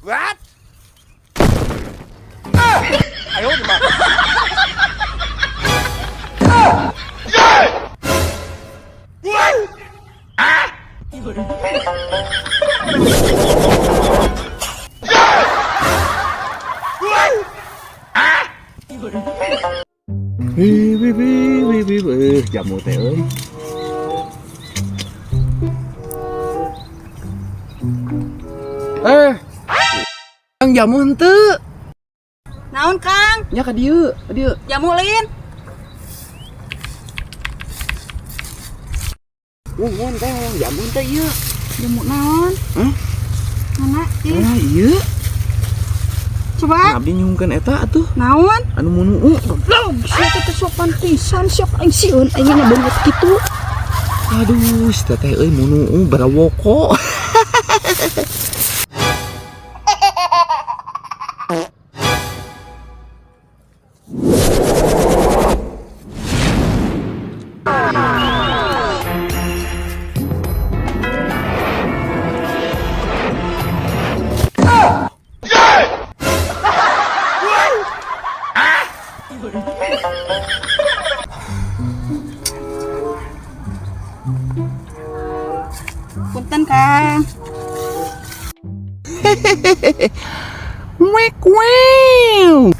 What? Wih, wih, wih, wih, wih, wih, jamu teh euy. Eh, Kang jamu henteu. Naon Kang? Nya ka dieu, ka dieu. Jamu lin. Nuhun teh hayang jamu teh ieu. Jamu naon? Hah? Mana? Ih, Ah, ieu. coba. Abdi nyungkeun eta atuh, Naon? anu munuu. Goblok, sia teh sopan pisan sia aing sieun aing mah beungeut kitu. Aduh, si teteh euy munuu barawoko. Punten Kang. Wek wew.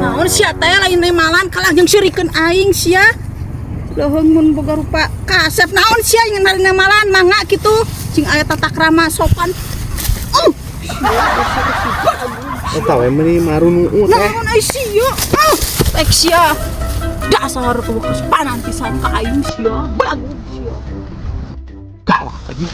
Naon sia teh lain malan kalah jeung sirikeun aing sia. Leuheung mun boga rupa kasep naon sia yang narina malan mangga kitu. Cing aya tata krama sopan. Eta we meuni marunuu teh. Naon ai sia? Ah, ek sia. Dasar tuh kesopanan pisan ka aing sia. Belagu sia. Galak anjing.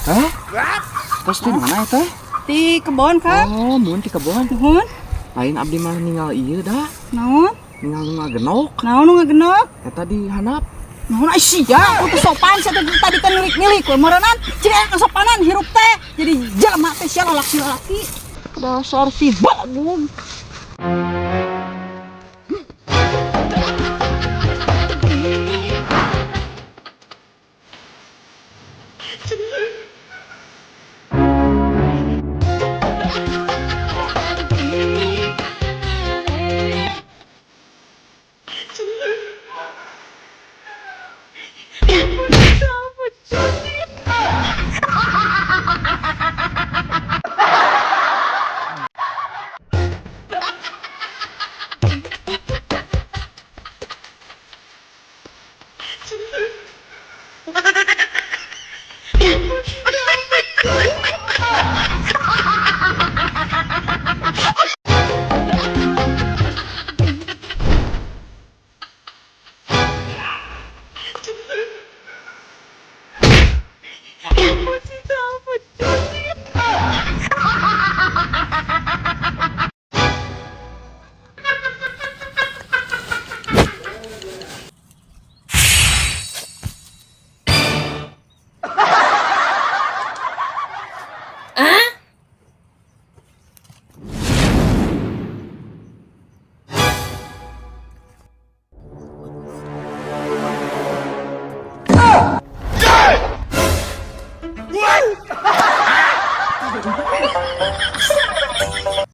Hah? Tos di mana eta? Di kebon Kang. Oh, mun di kebon. Nuhun. Lain abdi mah ninggal ieu dah. Naon? Ninggal nu ngagenok. Naon nu ngagenok? Eta di handap. Naon ai sia, kudu sopan sia teh tadi teh nilik-nilik we meureunnan cing aya kesopanan hirup teh. Jadi jelema teh sia lalaki-lalaki. Dasar si belagu.